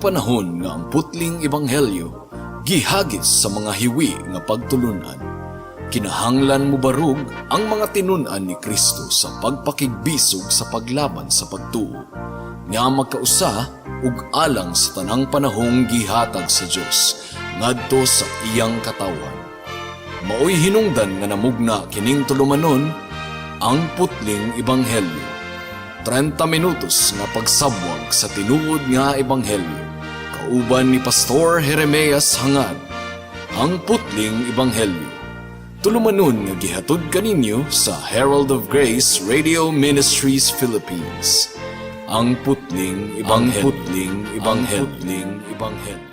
panahon nga ang putling ebanghelyo gihagis sa mga hiwi nga pagtulunan. Kinahanglan mobarog ang mga tinun-an ni Kristo sa pagpakigbisog sa paglaban sa pagtuo nga magkausa ug alang sa tanang panahong gihatag sa Dios ngadto sa iyang katawhan. Maoy hinungdan nga namugna kining tulumanon, Ang Putling Ebanghelyo. 30 minutos nga pagsabwag sa tinuod nga ebanghelyo. Kauban ni Pastor Jeremias Hangad. Ang Putling Ebanghelyo. Tulumanon nga gihatod kaninyo sa Herald of Grace Radio Ministries Philippines. Ang Putling Ebanghelyo. Ang Putling Ebanghelyo. Putling Ebanghelyo.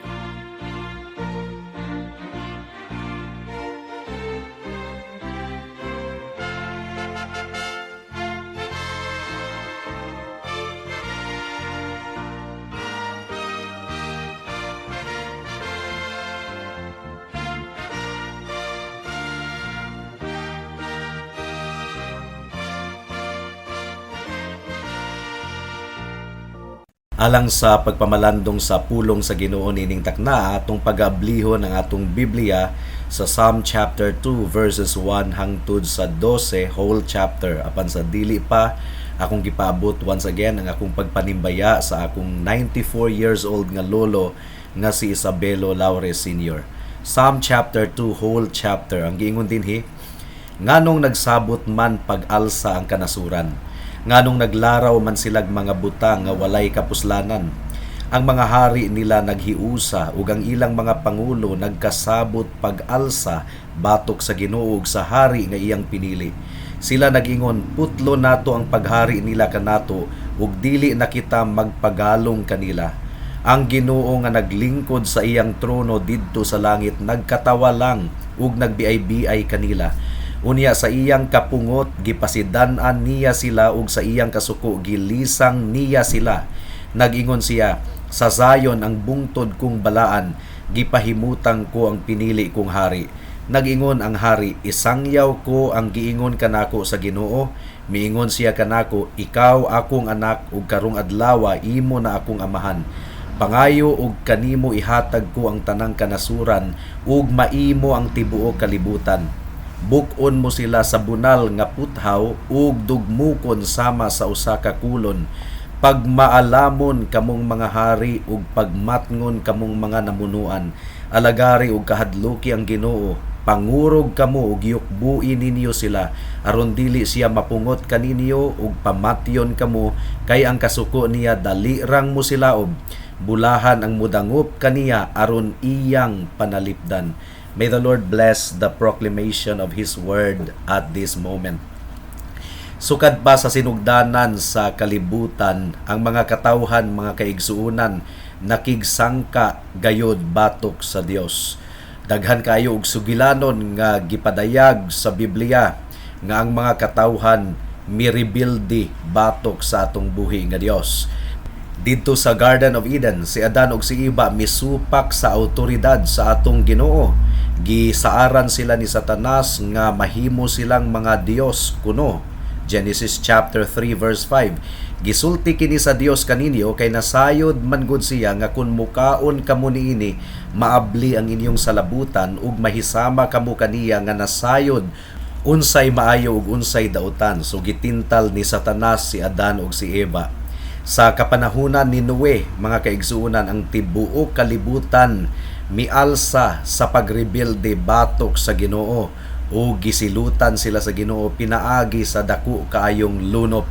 Alang sa pagpamalandong sa pulong sa Ginoo nining takna, atong pag-ablihon ang atong Biblia sa Psalm chapter 2 verses 1 hangtod sa 12, whole chapter. Apan sa dili pa, akong gipaabot once again ang akong pagpanimbaya sa akong 94 years old nga lolo nga si Isabelo Laure Sr. Psalm chapter 2, whole chapter. Ang giingon dinhi, nganong nagsabot man pag-alsa ang kanasuran? Nganong naglaraw man silag mga butang nga walay kapuslanan? Ang mga hari nila naghiusa ug ang ilang mga pangulo nagkasabot pag-alsa batok sa Ginoo ug sa hari nga iyang pinili. Sila nag-ingon, putlo nato ang paghari nila kanato ug dili na kita magpagalong kanila. Ang Ginoo nga naglingkod sa iyang trono didto sa langit nagkatawa lang ug nagbiay-biay kanila. Unya sa iyang kapungot gipasidan-an niya sila ug sa iyang kasuko gilisang niya sila. Nag-ingon siya, sa Zion ang bungtod kong balaan, gipahimutang ko ang pinili kong hari. Nag-ingon ang hari, isangyaw ko ang giingon kanako sa Ginoo. Miingon siya kanako, ikaw akong anak ug karong adlawa imo na akong amahan. Pangayo og kanimo ihatag ko ang tanang kanasuran ug maimo ang tibuok kalibutan. Buk-on mo sila sa bunal nga puthaw ug dugmukon sama sa usa ka kulon. Pagmaalamon kamong mga hari ug pagmatngon kamong mga namunuan. Alagari ug kahadluki ang Ginoo. Pangurog kamo ug yukbui ninyo sila aron dili siya mapungot kaninyo ug pamatyon kamo, kay ang kasuko niya dali rang mosilaob. Bulahan ang mudangop kaniya aron iyang panalipdan. May the Lord bless the proclamation of His word at this moment. Sukad pa sa sinugdanan sa kalibutan, ang mga katawhan, mga kaigsuonan, nakigsangka gayod batok sa Dios. Daghan kaayo og sugilanon nga gipadayag sa Biblia nga ang mga katawhan mirebilde batok sa atong buhi nga Dios. Didto sa Garden of Eden, si Adan ug si Eva misupak sa autoridad sa atong Ginoo. Gisaaran sila ni Satanas nga mahimo silang mga Dios kuno. Genesis chapter 3 verse 5. Gisulti kini sa Dios kaninyo kay nasayod man gud siya nga kun mukaon kamo niini, maabli ang inyong salabutan ug mahisama kamo kaniya nga nasayod unsay maayo ug unsay dautan. So gitintal ni Satanas si Adan ug si Eva. Sa kapanahunan ni Noe, mga kaigsuonan, ang tibuok kalibutan mialsa sa pagrebelde batok sa Ginoo o gisilutan sila sa Ginoo pinaagi sa dako kaayong lunop.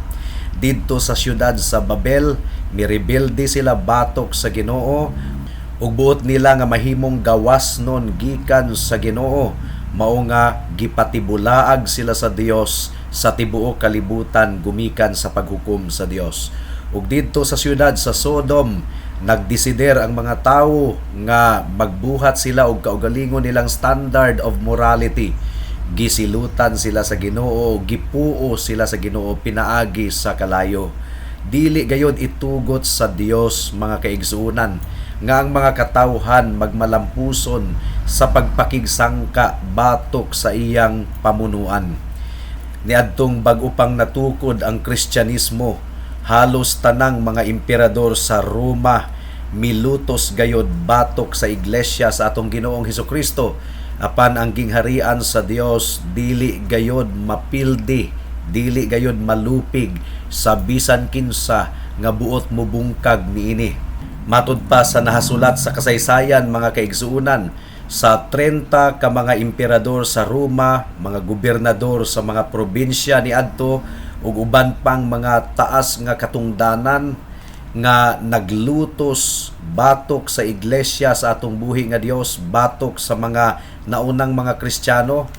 Didto sa siyudad sa Babel, mirebelde sila batok sa Ginoo ug buot nila nga mahimong gawas nun gikan sa Ginoo, mao nga gipatibulaag sila sa Dios sa tibuok kalibutan gumikan sa paghukom sa Dios. Ug didto sa siyudad sa Sodom, nagdesider ang mga tawo nga magbuhat sila og kaugalingon nilang standard of morality. Gisilutan sila sa Ginoo, gipuo sila sa Ginoo pinaagi sa kalayo. Dili gayod itugot sa Dios, mga kaigsuonan, nga ang mga katawhan magmalampuson sa pagpakigsangka batok sa iyang pamunuan. Niadtong bag-o pang natukod ang Kristyanismo, halos tanang mga emperador sa Roma milutos gayod batok sa iglesia sa atong Ginoong Hesukristo. Apan ang gingharian sa Dios dili gayod mapildi, dili gayod malupig sa bisan kinsa nga buot mubungkag niini. Matud pa sa nahasulat sa kasaysayan, mga kaigsuonan, sa 30 ka mga emperador sa Roma, mga gobernador sa mga probinsya niadto ug uban pang mga taas nga katungdanan nga naglutos batok sa iglesia sa atong buhi nga Dios, batok sa mga naunang mga Kristiyano,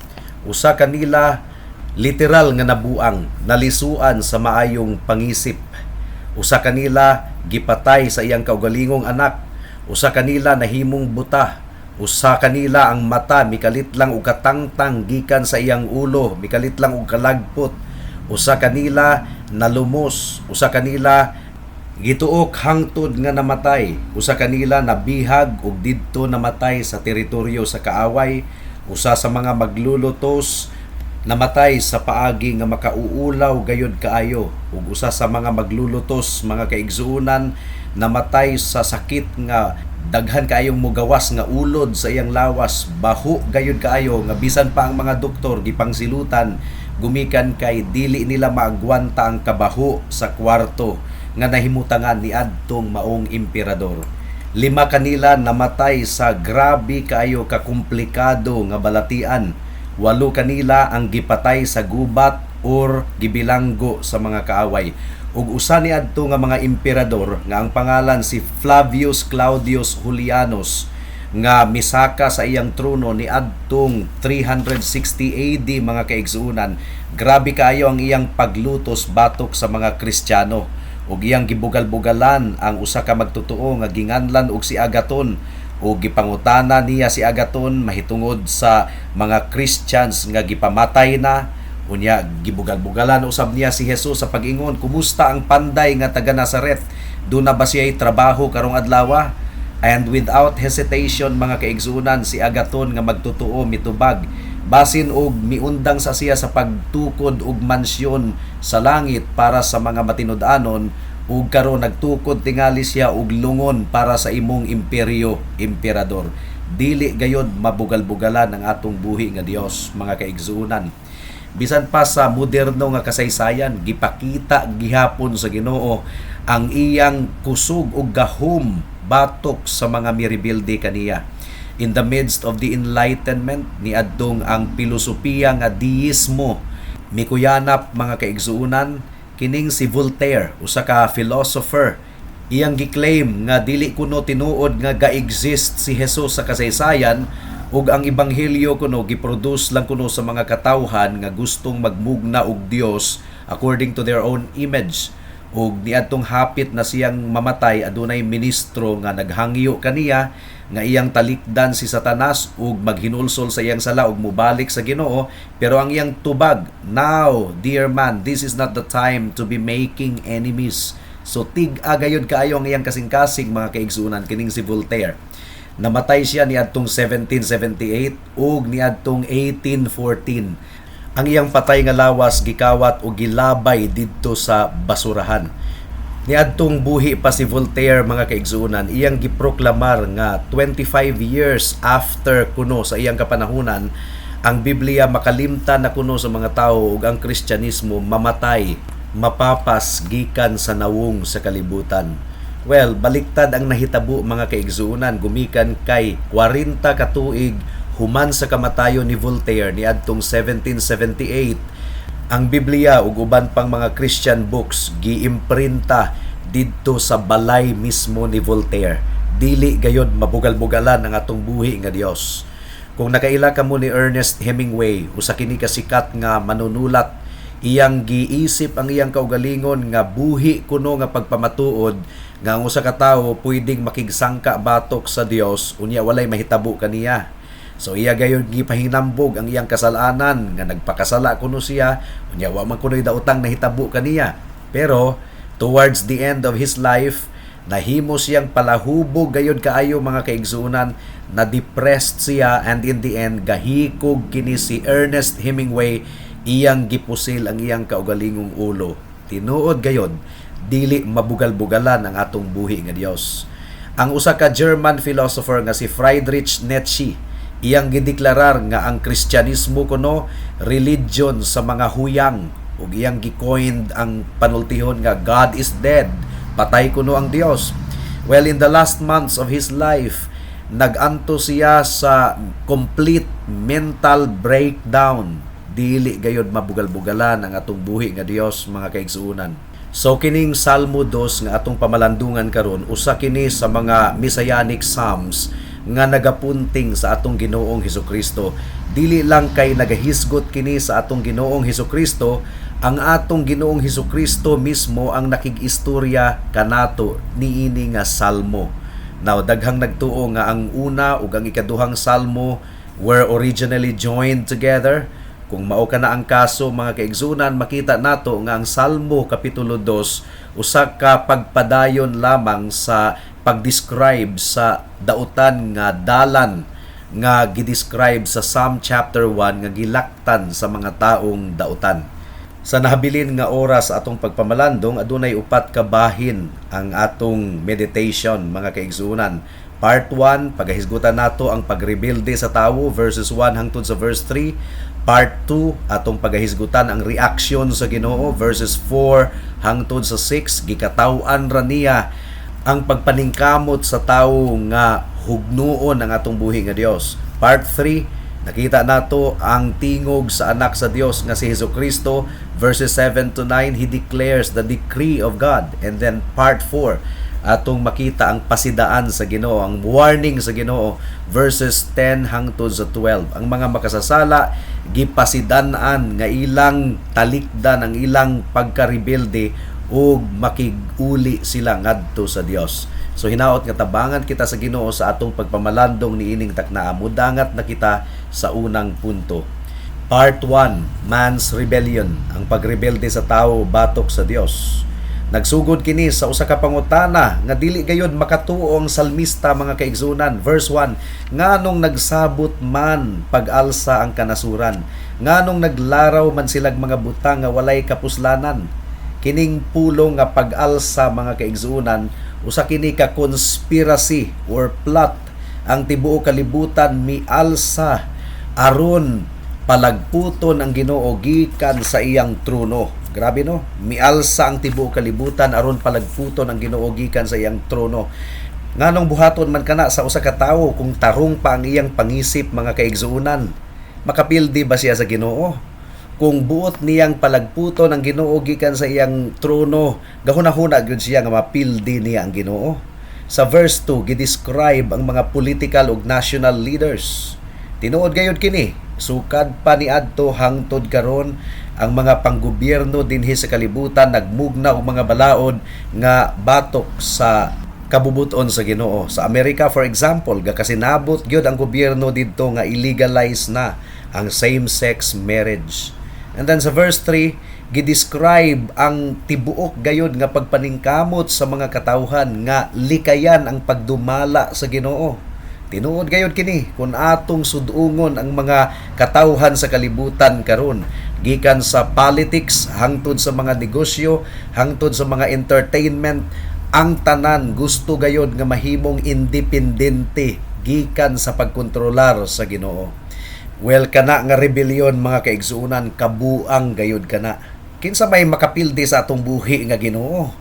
usa kanila literal nga nabuang, nalisuan sa maayong pangisip. Usa kanila gipatay sa iyang kaugalingong anak. Usa kanila nahimong buta. Usa kanila ang mata mikalit lang og katangtang gikan sa iyang ulo, mikalit lang og kalagpot. Usa kanila nalumos, usa kanila gituok hangtod nga namatay. Usa kanila nabihag ug didto namatay sa teritoryo sa kaaway. Usa sa mga maglulutos namatay sa paagi nga makauulaw gayod kaayo, ug usa sa mga maglulutos, mga kaigsuonan, namatay sa sakit nga daghan kaayong mugawas nga ulod sa iyang lawas, baho gayod kaayo nga bisan pa ang mga doktor gipangsilutan gumikan kay dili nila maagwanta ang kabaho sa kwarto nga nahimutangan ni adtong maong emperador. Lima kanila namatay sa grabe kaayo kakomplikado nga balatian. Walo kanila ang gipatay sa gubat or gibilanggo sa mga kaaway. Ug usa ni adto nga mga emperador nga ang pangalan si Flavius Claudius Julianus nga misaka sa iyang trono ni adtong 360 AD, mga kaigsuonan, grabe kaayo ang iyang paglutos batok sa mga Kristiyano ug iyang gibugal-bugalan ang usa ka magtotoo nga ginganlan og si Agaton, ug gipangutana niya si Agaton mahitungod sa mga Christians nga gipamatay na. Unya gibugal-bugalan usab niya si Jesus sa pag-ingon, "Kumusta ang panday nga taga Nazaret? Duna ba siya'y trabaho karong adlaw?" And without hesitation, mga kaigsuonan, si Agaton nga magtotoo mitubag, basin og miundang sa siya sa pagtukod og mansyon sa langit para sa mga matinud-anon, ug karon nagtukod tingali siya og lungon para sa imong imperyo, emperador. Dili gayod mabugal-bugalan ang atong buhi nga Dios, mga kaigsuonan. Bisan pa sa moderno nga kasaysayan, gipakita gihapon sa Ginoo ang iyang kusog ug gahom batok sa mga mirebelde kaniya. In the midst of the Enlightenment, niadtong ang pilosopiya nga deismo mikuyanap, mga kaigsuonan, kining si Voltaire, usa ka philosopher, iyang gi-claim nga dili kuno tinuod nga ga-exist si Jesus sa kasaysayan ug ang ebanghelyo kuno giproduce lang kuno sa mga katawhan nga gustong magmugna og Dios according to their own image. Ug niadtong hapit na siyang mamatay, adunay ministro nga naghangyo kaniya nga iyang talikdan si Satanas ug maghinulsol sa iyang sala ug mobalik sa Ginoo, pero ang iyang tubag, "Now, dear man, this is not the time to be making enemies." So tig-a gayud kaayo ang iyang kasing-kasing, mga kaigsuonan, kining si Voltaire. Namatay siya niadtong 1778, ug niadtong 1814 ang iyang patay nga lawas gikawat o gilabay didto sa basurahan. Niadtong buhi pa si Voltaire, mga kaigsuonan, iyang giproklamar nga 25 years after kuno sa iyang kapanahunan, ang Biblia makalimtan na kuno sa mga tao ug ang Kristyanismo mamatay, mapapas gikan sa nawong sa kalibutan. Well, baliktad ang nahitabo, mga kaigsuonan, gumikan kay 40 ka tuig human sa kamatayon ni Voltaire niadtong 1778, ang Biblia ug uban pang mga Christian books giimprinta didto sa balay mismo ni Voltaire. Dili gayod mabugal-bugalan ang atong buhi nga Dios. Kung nakaila kamo ni Ernest Hemingway, usa kini ka sikat nga manunulat, iyang giisip ang iyang kaugalingon nga buhi kuno nga pagpamatuod nga ang usa ka tawo pwedeng makigsangka batok sa Dios unya walay mahitabo kaniya. So iya gayon gipahinambog ang iyang kasalanan nga nagpakasala kuno siya unya wa man kuno'y daotang nahitabo kaniya. Pero towards the end of his life, nahimo siyang palahubog gayod kaayo, mga kaigsuonan, na depressed siya, and in the end gahikog kini si Ernest Hemingway, iyang gipusil ang iyang kaugalingong ulo. Tinuod gayod, dili mabugal-bugalan ang atong buhi nga Dios. Ang usa ka German philosopher nga si Friedrich Nietzsche, iyang gideklarar nga ang Kristyanismo kuno religion sa mga huyang ug iyang gi-coined ang panultihon nga "God is dead", patay kuno ang Dios. Well, in the last months of his life, nag-anto siya sa complete mental breakdown. Dili gayod mabugal-bugalan ang atong buhi nga Dios, mga kaigsuonan. So kining Salmo 2 nga atong pamalandungan karon, usa kini sa mga messianic psalms nga nagapunting sa atong Ginoong Hesukristo. Dili lang kay nagahisgot kini sa atong Ginoong Hesukristo, ang atong Ginoong Hesukristo mismo ang nakig-istorya kanato niini nga salmo. Now, daghang nagtuo nga ang una ug ang ikaduhang salmo were originally joined together. Kung mao kana ang kaso, mga kaigsunan, makita nato nga ang Salmo kapitulo 2 usa ka pagpadayon lamang sa pag-describe sa dautan nga dalan nga gi-describe sa Psalm chapter 1 nga gilaktan sa mga taong dautan. Sa nahabilin nga oras atong pagpamalandong, adunay upat ka bahin ang atong meditation, mga kaigsuonan. Part 1, pagahisgutan nato ang pagrebelde sa tawo, verses 1 hangtod sa verse 3. Part 2, atong pagahisgutan ang reaksyon sa Ginoo, verses 4 hangtod sa 6. Gikataw-an ra niya ang pagpaningkamot sa tawo nga hugnuon ang atong buhi nga Dios. Part 3, nakita nato ang tingog sa anak sa Dios nga si Hesus Kristo, verses 7 to 9. He declares the decree of God. And then part 4, atong makita ang pasidaan sa Ginoo, ang warning sa Ginoo, verses 10 hangtod sa 12. Ang mga makasasala gipasidan-an nga ilang talikdan ang ilang pagkarebelde ug makig-uli sila ngadto sa Dios. So hinaot nga tabangan kita sa Ginoo sa atong pagpamalandong niining taknaa. Mudangat na kita sa unang punto. Part 1, Man's Rebellion, ang pagrebelde sa tawo batok sa Dios. Nagsugod kini sa usa ka pangutana nga dili gayod makatuo ang salmista, mga kaigsunan. Verse 1, "Nganong nagsabot man pag-alsa ang kanasuran? Nganong naglaraw man silag mga butang nga walay kapuslanan?" Kining pulong nga pag-alsa, mga kaigsunan, usa kini ka conspiracy or plot. Ang tibuok kalibutan mialsa aron palagputon ang Ginoo gikan sa iyang trono. Grabe, no? Mialsa ang tibuok kalibutan aron palagputon ang Ginoo gikan sa iyang trono. Nganong buhaton man kana sa usa ka tawo kung tarong pa ang iyang pangisip, mga kaigsuonan? Makapildi ba siya sa Ginoo? Kung buot niyang palagputon ang Ginoo gikan sa iyang trono, gahuna-huna gyud siya nga mapildi niya ang Ginoo? Sa verse 2, gi-describe ang mga political ug national leaders. Tinuod gayud kini, sukad pa niadto hangtod karon, ang mga panggobyerno dinhi sa kalibutan nagmugna og mga balaod nga batok sa kabubuton sa Ginoo. Sa Amerika, for example, gakasinabot gyud ang gobyerno didto nga illegalize na ang same-sex marriage. And then sa verse 3, gi-describe ang tibuok gayod nga pagpaningkamot sa mga katawhan nga likayan ang pagdumala sa Ginoo. Tinuod gayod kini kung atong sudungon ang mga katawhan sa kalibutan karon, gikan sa politics hangtod sa mga negosyo, hangtod sa mga entertainment, ang tanan gusto gayod nga mahimong independente gikan sa pagkontrolar sa Ginoo. Well, kana nga rebellion, mga kaigsuonan, kabuang gayod kana. Kinsa may makapildi sa atong buhi nga Ginoo?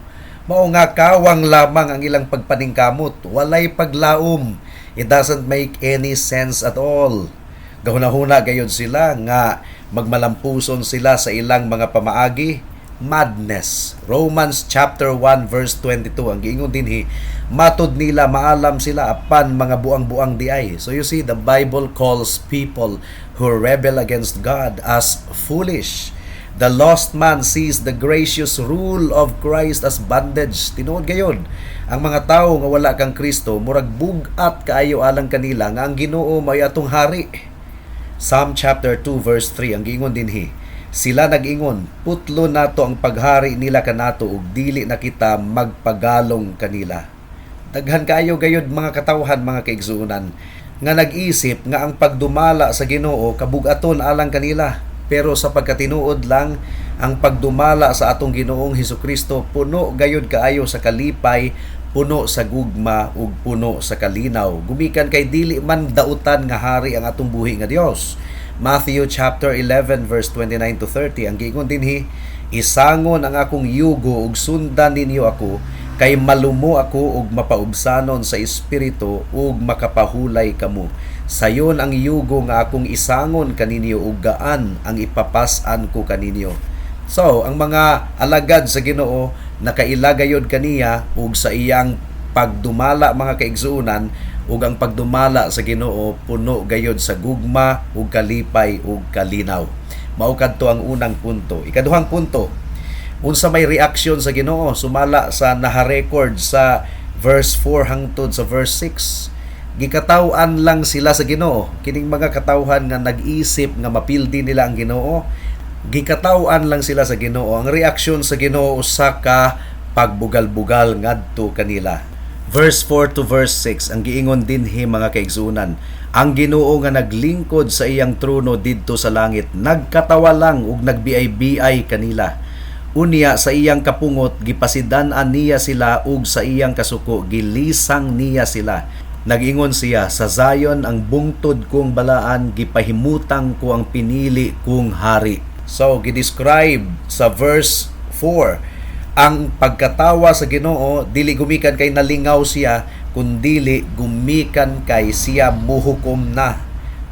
Mao nga kawang lamang ang ilang pagpaningkamot, walay paglaom. It doesn't make any sense at all. Gahuna-huna gayod sila nga magmalampuson sila sa ilang mga pamaagi. Madness. Romans chapter 1 verse 22 ang giingon dinhi, matud nila maalam sila apan mga buang-buang diay. So you see, the Bible calls people who rebel against God as foolish. The lost man sees the gracious rule of Christ as bondage. Tinuod gayod. Ang mga tawo nga wala kang Kristo, murag bug-at kaayo alang kanila nga ang Ginoo may atong hari. Psalm chapter 2 verse 3 ang giingon dinhi. Sila nag-ingon, "Putlo nato ang paghari nila kanato ug dili na kita magpagalong kanila." Daghan kaayo gayod mga katawhan, mga kaigsuonan, nga nag-isip nga ang pagdumala sa Ginoo kabugaton alang kanila. Pero sa pagkatinuod lang, ang pagdumala sa atong Ginoong Hesukristo puno gayod kaayo sa kalipay, puno Puno sa gugma ug puno sa kalinaw. Gumikan kay dili man dautan nga hari ang atong buhi nga Dios. Matthew chapter 11 verse 29 to 30, ang giingon dinhi, "Isangon ang akong yugo ug sundan ninyo ako, kay malumo ako ug mapaubsanon sa espiritu, ug makapahulay kamo. Sayon ang yugo nga akong isangon kaninyo ug gaan ang ipapas-an ko kaninyo." So, ang mga alagad sa Ginoo nakaila gayod kaniya ug sa iyang pagdumala, mga kaigsuonan, ug ang pagdumala sa Ginoo puno gayod sa gugma ug kalipay ug kalinaw. Mao kadto ang unang punto. Ikaduhang punto, unsa may reaksyon sa Ginoo sumala sa naha-record sa verse 4 hangtod sa verse 6? Gikataw-an lang sila sa Ginoo. Kining mga katawhan nga nag-isip nga mapildi nila ang Ginoo, gikataw-an lang sila sa Ginoo. Ang reaksyon sa Ginoo, usa ka pagbugal-bugal ngadto kanila. Verse 4 to verse 6, ang giingon dinhi, mga kaigsuonan, ang Ginoo nga naglingkod sa iyang trono didto sa langit nagkatawa lang ug nagbiay-biay kanila. Unya sa iyang kapungot gipasidan-an niya sila ug sa iyang kasuko gilisang niya sila. Nagingon siya, "Sa Zion ang bungtod kong balaan, gipahimutang ko ang pinili kong hari." So, gidescribe sa verse 4 ang pagkatawa sa Ginoo, dili gumikan kay nalingaw siya, kundili gumikan kay siya muhukom na.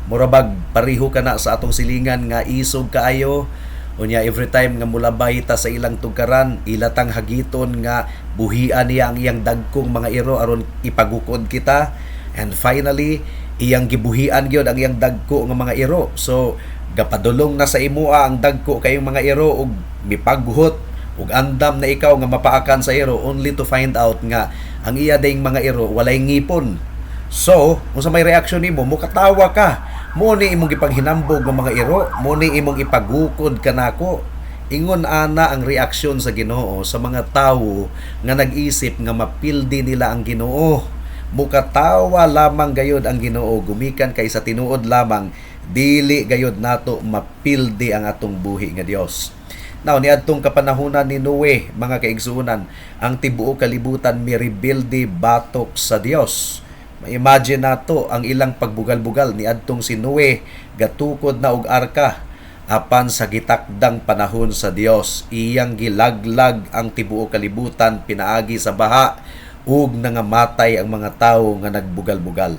Murabag pareho kana sa atong silingan nga isog kaayo. Unya every time nga mulabay ta sa ilang tugkaran, ilatang hagiton nga buhian niya ang iyang dagkong mga iro aron ipagukod kita. And finally, iyang gibuhian gyud ang iyang dagko nga mga iro. So gapadulong na sa imua ang dagko kayong mga iro ug mipaghot ug andam na ikaw nga mapaakan sa iro, only to find out nga ang iya ding mga iro walay ngipon. So, unsa may reaksyon nimo? Mukatawa ka. Mo ni imong gipanghinambog nga mga iro, mo ni imong ipagukod kanako. Ingon ana ang reaksyon sa Ginoo sa mga tawo nga nag-isip nga mapildi nila ang Ginoo. Mukatawa lamang gayod ang Ginoo gumikan kay sa tinuod lamang dili gayod nato mapildi ang atong buhi nga Dios. Now, niadtong kapanahunan ni Noe, mga kaigsuonan, ang tibuok kalibutan mirebelde batok sa Dios. Ma-imagine nato ang ilang pagbugal-bugal niadtong si Noe gatukod na og arka, apan sa gitakdang panahon sa Dios, iyang gilaglag ang tibuok kalibutan pinaagi sa baha ug nangamatay ang mga tawo nga nagbugal-bugal.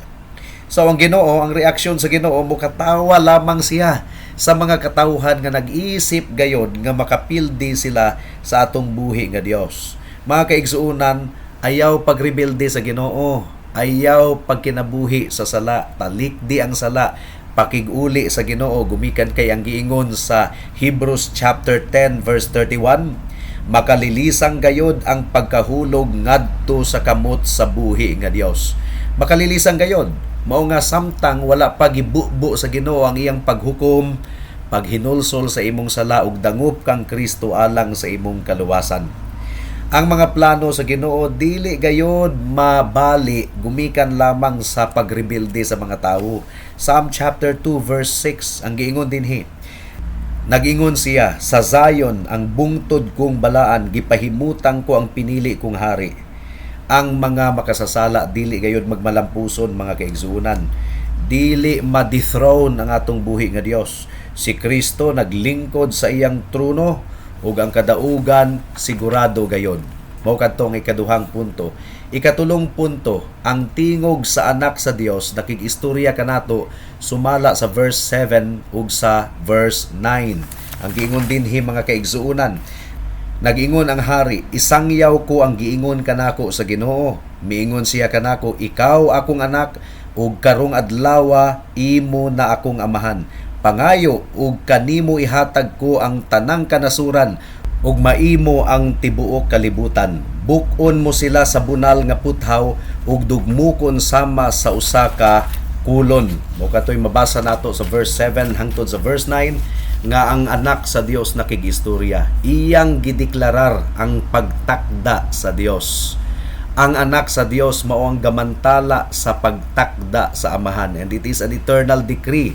So ang Ginoo, ang reaksyon sa Ginoo, mukatawa lamang siya sa mga katawhan nga nag-isip gayod nga makapildi sila sa atong buhi nga Dios. Mga kaigsuonan, ayaw pagrebelde sa Ginoo, ayaw pagkinabuhi sa sala, talikdi ang sala, pakig-uli sa Ginoo gumikan kay ang giingon sa Hebrews chapter 10 verse 31, makalilisang gayod ang pagkahulog ngadto sa kamot sa buhi nga Dios. Makalilisang gayod. Mao nga samtang wala pa gibubo sa Ginoo ang iyang paghukom, paghinulsol sa imong sala ug dangup kang Kristo alang sa imong kaluwasan. Ang mga plano sa Ginoo dili gayod mabali gumikan lamang sa pagrebelde sa mga tawo. Psalm chapter 2 verse 6, ang giingon dinhi, Nagingon siya, "Sa Zion ang bungtod kong balaan, gipahimutang ko ang pinili kong hari." Ang mga makasasala dili gayod magmalampuson, mga kaigsuonan. Dili ma-dethrone ang atong buhi nga Dios. Si Kristo naglingkod sa iyang trono ug ang kadaugan sigurado gayod. Mao kadto ang ikaduhang punto. Ikatulong punto, ang tingog sa anak sa Dios nakig-istorya kanato sumala sa verse 7 ug sa verse 9. Ang giingon dinhi, mga kaigsuonan, Nagingon ang hari, "Isangyaw ko ang giingon kanako sa Ginoo. Miingon siya kanako, 'Ikaw akong anak, ug karong adlawa imo na akong amahan. Pangayo ug kanimo ihatag ko ang tanang kanasuran ug maimo ang tibuok kalibutan. Buk-on mo sila sa bunal nga puthaw ug dugmukon sama sa usa ka kolon.'" Mao katoy mabasa nato sa verse 7 hangtod sa verse 9 nga ang anak sa Dios nakigistorya. Iyang gideklarar ang pagtakda sa Dios. Ang anak sa Dios mao ang gamantala sa pagtakda sa Amahan, and it is an eternal decree.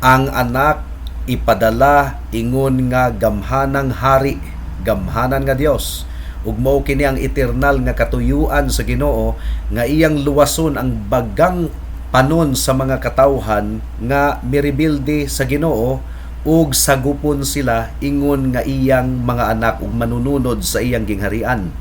Ang anak ipadala ingon nga gamhanang hari, gamhanan nga Dios. Ug mao kini ang eternal nga katuyuan sa Ginoo nga iyang luwason ang bagang panon sa mga katawhan nga mirebilde sa Ginoo ug sagupon sila ingon nga iyang mga anak ug manununod sa iyang gingharian.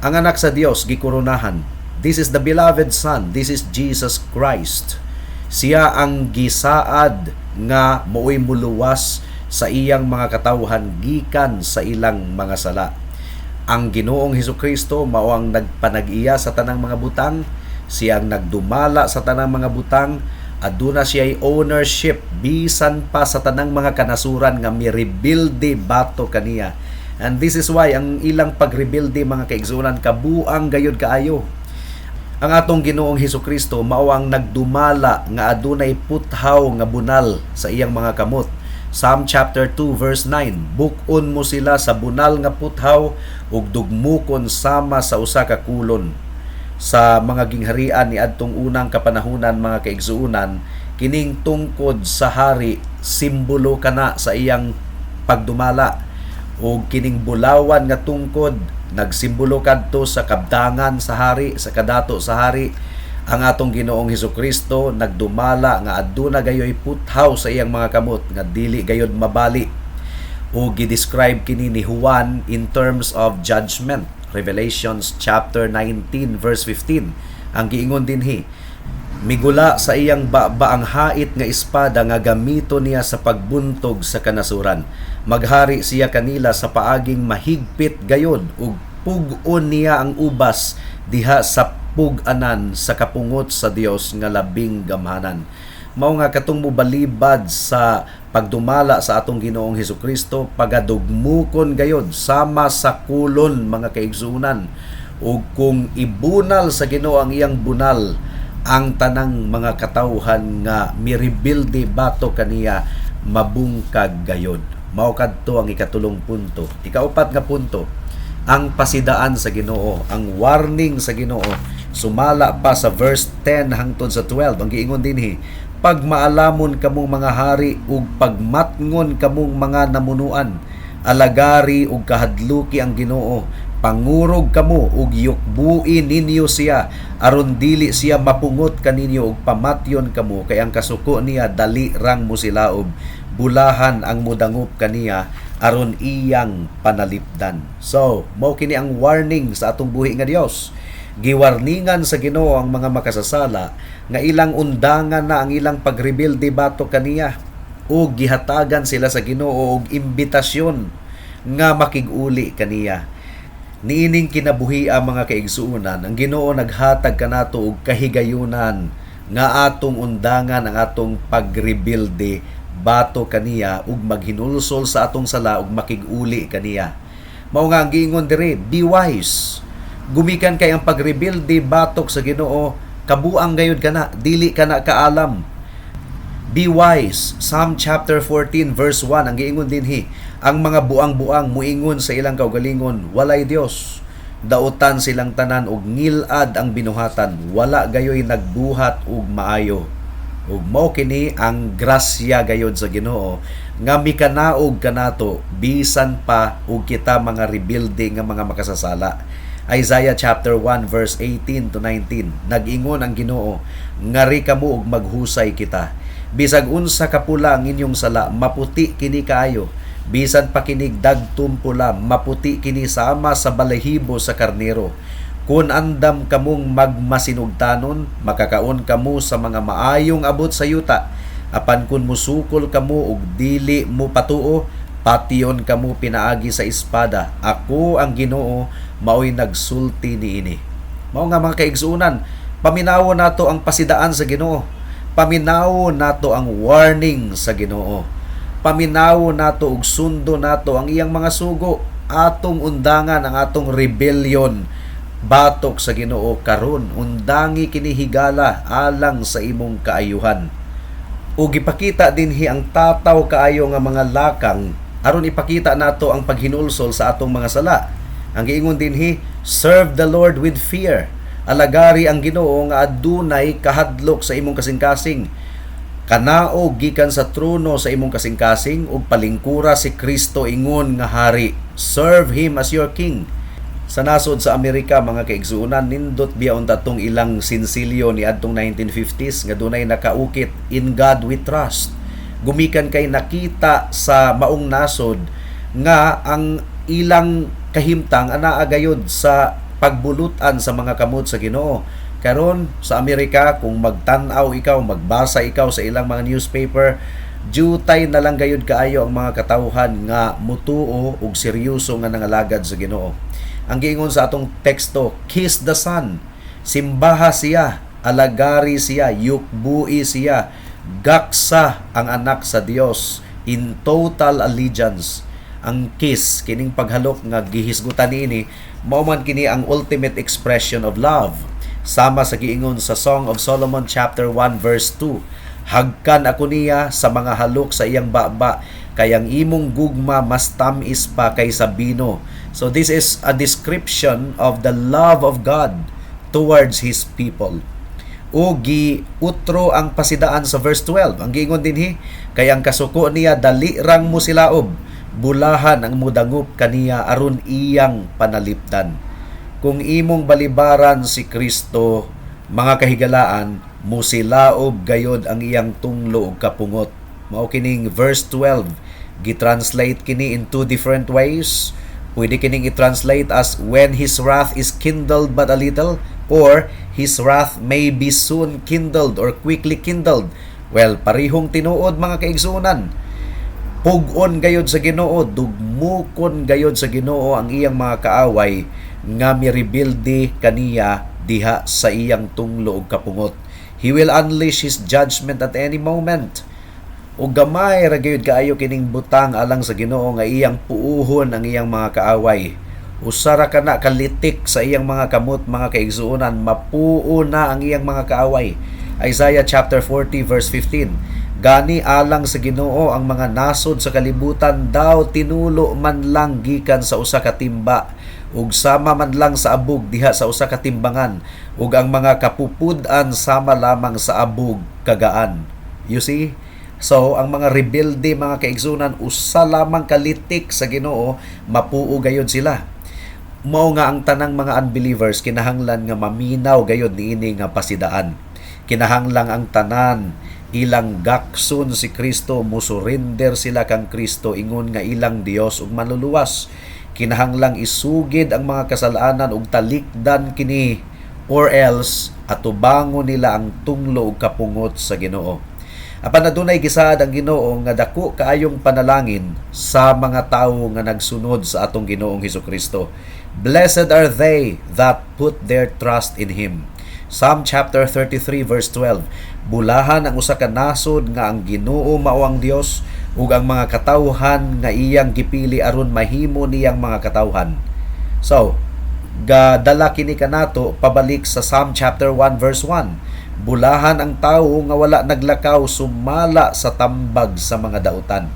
Ang anak sa Dios gikoronahan. This is the beloved Son. This is Jesus Christ. Siya ang gisaad nga mooy muluwas sa iyang mga katawhan gikan sa ilang mga sala. Ang Ginoong Hesukristo mao ang nagpanag-iya sa tanang mga butang, siya ang nagdumala sa tanang mga butang, aduna siya'y ownership bisan pa sa tanang mga kanasuran nga mirebilde batok kaniya. And this is why ang ilang pagrebilde, mga kaigsuonan, kabuang gayud kaayo. Ang atong Ginoong Hesukristo mao ang nagdumala nga adunay puthaw nga bunal sa iyang mga kamot. Psalm chapter 2 verse 9, "Buk-on mo sila sa bunal nga puthaw ug dugmukon sama sa usa ka kolon." Sa mga gingharian ni adtong unang kapanahunan, mga kaigsuonan, kining tungkod sa hari simbolo kana sa iyang pagdumala, ug kining bulawan nga tungkod nagsimbolo kadto sa kabdangan sa hari, sa kadato sa hari. Ang atong Ginoong Hesukristo nagdumala nga aduna gayoy puthaw sa iyang mga kamot nga dili gayod mabali, o gi-describe kini ni Juan in terms of judgment. Revelations chapter 19 verse 15, ang giingon dinhi, "Migula sa iyang baba ang hait nga espada nga gamito niya sa pagbuntog sa kanasuran. Maghari siya kanila sa paaging mahigpit gayod, ug pug-on niya ang ubas diha sa pug-anan sa kapungot sa Dios nga labing gamhanan." Mao nga katong mobalibad sa pagdumala sa atong Ginoong Hesukristo, pagadugmukon gayod sama sa kolon, mga kaigsuonan. Ug kung ibunal sa Ginoo ang iyang bunal, ang tanang mga katawhan nga mirebilde batok kaniya mabungkag gayod. Mao kadto ang ikatulong punto. Ikaupat nga punto, ang pasidaan sa Ginoo, ang warning sa Ginoo. Sumala pa sa verse 10 hangtod sa 12, ang giingon dinhi, "Pagmaalamon kamong mga hari ug pagmatngon kamong mga namunuan, alagari ug kahadluki ang Ginoo. Pangurog kamo ug yukbui ninyo siya aron dili siya mapungot kaninyo ug pamatyon kamo, kay ang kasuko niya dali rang mosilaob. Bulahan ang mudangop kaniya aron iyang panalipdan." So, mao kini ang warning sa atong buhi nga Dios. Giwarningan sa Ginoo ang mga makasasala nga ilang undangan na ang ilang pagrebelde batok kaniya, ug gihatagan sila sa Ginoo og imbitasyon nga makig-uli kaniya. Niining kinabuhi, mga kaigsuonan, ang Ginoo naghatag kanato og kahigayunan nga atong undangan ang atong pagrebilde batok kaniya ug maghinulsol sa atong sala ug makig-uli kaniya. Mao nga ang giingon diri, be wise. Gumikan kay ang pagrebilde batok sa Ginoo, kabuang gayud kana, dili kana kaalam. Be wise. Psalm chapter 14 verse 1, ang giingon dinhi, "Ang mga buang-buang muingon sa ilang kaugalingon, 'Walay Dios.' Dautan silang tanan og ngilad ang binuhatan, wala gayoy nagbuhat og maayo." Ug mao kini ang grasya gayod sa Ginoo nga mikanaog kanato bisan pa og kita mga rebelde nga mga makasasala. Isaiah chapter 1 verse 18 to 19, nag-ingon ang Ginoo, "Ngari kamo ug maghusay kita. Bisag unsa kapula ang inyong sala, maputi kini kaayo. Bisan pa kinig dagtom pula, maputi kini sama sa balahibo sa karnero. Kung andam kamong magmasinugtanon, makakaon kamo sa mga maayong abot sa yuta. Apan kung musukol kamo ug dili mo patuo, patyon kamo pinaagi sa espada. Ako ang Ginoo, maoy nagsulti niini." Mao nga, mga kaigsuonan, paminawo nato ang pasidaan sa Ginoo. Paminawo nato ang warning sa Ginoo. Paminawo nato ug sundo nato ang iyang mga sugo. Atong undangan ang atong rebellion batok sa Ginoo karon. Undangi kini higala alang sa imong kaayuhan. Ug ipakita dinhi ang tataw kaayo nga mga lakang aron ipakita nato ang paghinulsol sa atong mga sala. Ang giingon dinhi, "Serve the Lord with fear." Alagari ang Ginoo nga adunay kahadlok sa imong kasing-kasing. Kanaog gikan sa trono sa imong kasing-kasing ug palingkura si Kristo ingon nga hari. Serve him as your king. Sa nasod sa Amerika, mga kaigsuonan, nindot biya unta tong ilang sinsilyo ni adtong 1950s nga dunay nakaukit, "In God We Trust." Gumikan kay nakita sa maong nasod nga ang ilang kahimtang anaa gayod sa pagbulutan sa mga kamot sa Ginoo. Karon sa Amerika, kung magtan-aw ikaw, magbasa ikaw sa ilang mga newspaper, jutay na lang gayud kaayo ang mga katawhan nga mutuo og seryoso nga nangalagad sa Ginoo. Ang giingon sa atong teksto, "Kiss the Son." Simbaha siya, alagari siya, yukbui siya, gaksa ang anak sa Dios in total allegiance. Ang kiss, kining paghalok nga gihisgutan niini, mao man kini ang ultimate expression of love. Sama sa giingon sa Song of Solomon chapter 1 verse 2, "Hagkan ako niya sa mga halok sa iyang baba, kay ang imong gugma mas tam-is pa kaysa bino." So this is a description of the love of God towards His people. O gi utro ang pasidaan sa verse 12. Ang giingon dinhi, "Kay ang kasuko niya dali rang mosilaob, bulahan ang mudangop kaniya aron iyang panalipdan." Kung imong balibaran si Kristo, mga kahigalaan, musilaob gayod ang iyang tunglo ug kapungot. Mao kining verse 12, gitranslate kini in two different ways. Pwede kining i-translate as "when his wrath is kindled but a little" or "his wrath may be soon kindled" or "quickly kindled." Well, parihong tinuod, mga kaigsuonan. Pug-on gayod sa Ginoo, dugmukon gayod sa Ginoo ang iyang mga kaaway nga mirebilde kaniya diha sa iyang tunglo ug kapungot. He will unleash his judgment at any moment. O gamay ra gayud kaayo kining butang alang sa Ginoo nga iyang puuhon ang iyang mga kaaway. Usa ra kana kalitik sa iyang mga kamot, mga kaigsuonan, mapuo na ang iyang mga kaaway. Isaiah chapter 40 verse 15. "Gani alang sa Ginoo ang mga nasod sa kalibutan daw tinulo man lang gikan sa usa ka timba ug sama man lang sa abog diha sa usa ka timbangan, ug ang mga kapupud-an sama lamang sa abog kagaan." You see? So, ang mga rebelde, mga kaigsunan, usa lamang kalitik sa Ginoo, mapuo gayod sila. Mao nga ang tanang mga unbelievers kinahanglan nga maminaw gayod niini nga pasidaan. Kinahanglan ang tanan ilang gakson si Kristo, musurrender sila kang Kristo ingon nga ilang Dios ug manluluwas. Kinahanglang isugid ang mga kasalanan ug talikdan kini, or else atubangon nila ang tunglo ug kapungot sa Ginoo. Apan adunay gisaad ang Ginoo nga dako kaayong panalangin sa mga tawo nga nagsunod sa atong Ginoong Hesukristo. "Blessed are they that put their trust in Him." Psalm chapter 33 verse 12. "Bulahan ang usa ka nasod nga ang Ginoo mao ang Dios ug ang mga katawhan nga iyang gipili aron mahimo niyang mga katawhan." So, gadala kini kanato pabalik sa Psalm chapter 1 verse 1. "Bulahan ang tawo nga wala naglakaw sumala sa tambag sa mga dautan."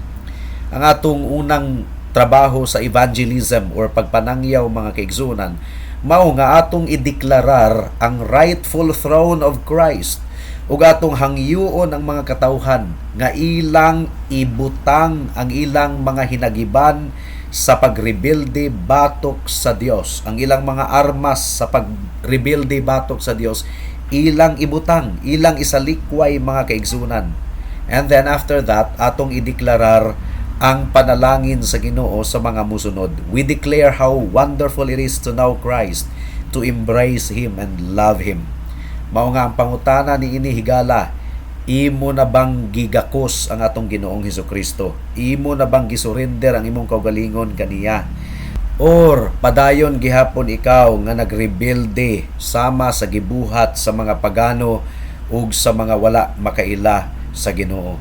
Ang atong unang trabaho sa evangelism or pagpanangyaw, mga kaigsuonan, mao nga atong ideklarar ang rightful throne of Christ ug atong hangyuon ang mga katawhan nga ilang ibutang ang ilang mga hinagiban sa pagrebilde batok sa Dios. Ang ilang mga armas sa pagrebilde batok sa Dios, ilang ibutang, ilang isalikway, mga kaigsunan. And then after that, atong ideklarar ang panalangin sa Ginoo sa mga musunod. We declare how wonderful it is to know Christ, to embrace Him and love Him. Mao nga ang pangutana niini higala, imo na bang gigakos ang atong Ginoong Hesukristo? Imo na bang gisurrender ang imong kaugalingon kaniya? Or padayon gihapon ikaw nga nagrebelde sama sa gibuhat sa mga pagano ug sa mga wala makaila sa Ginoo?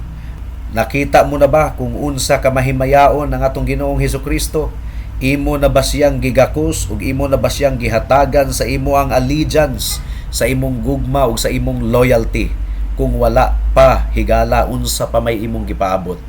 Nakita mo na ba kung unsa ka mahimayaon ang atong Ginoong Hesukristo? Imo na ba siyang gigakos ug imo na ba siyang gihatagan sa imo ang allegiance, sa imong gugma ug sa imong loyalty? Kung wala pa, higala, unsa pa may imong gipaabot?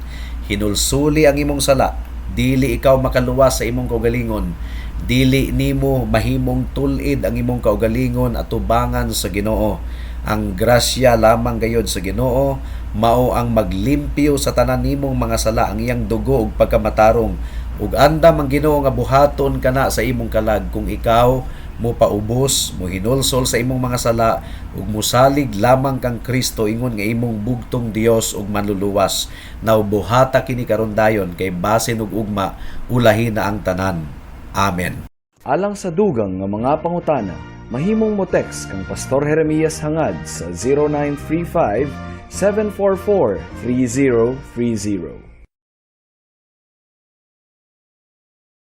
Hinulsuli ang imong sala. Dili ikaw makaluwas sa imong kaugalingon. Dili nimo mahimong tul-id ang imong kaugalingon atubangan sa Ginoo. Ang grasya lamang gayod sa Ginoo mao ang maglimpyo sa tanan nimong mga sala, ang iyang dugo ug pagkamatarong. Ug andam ang Ginoo nga buhaton kana sa imong kalag kung ikaw mo paubos, mo hinulsol sa imong mga sala ug mosalig lamang kang Kristo ingon nga imong bugtong Dios ug Manluluwas. Now buhata kini karon dayon kay basin ug ugma ulahi na ang tanan. Amen. Alang sa dugang nga mga pangutana, mahimong mo text kang Pastor Jeremias Hangad sa 0935 744 3030.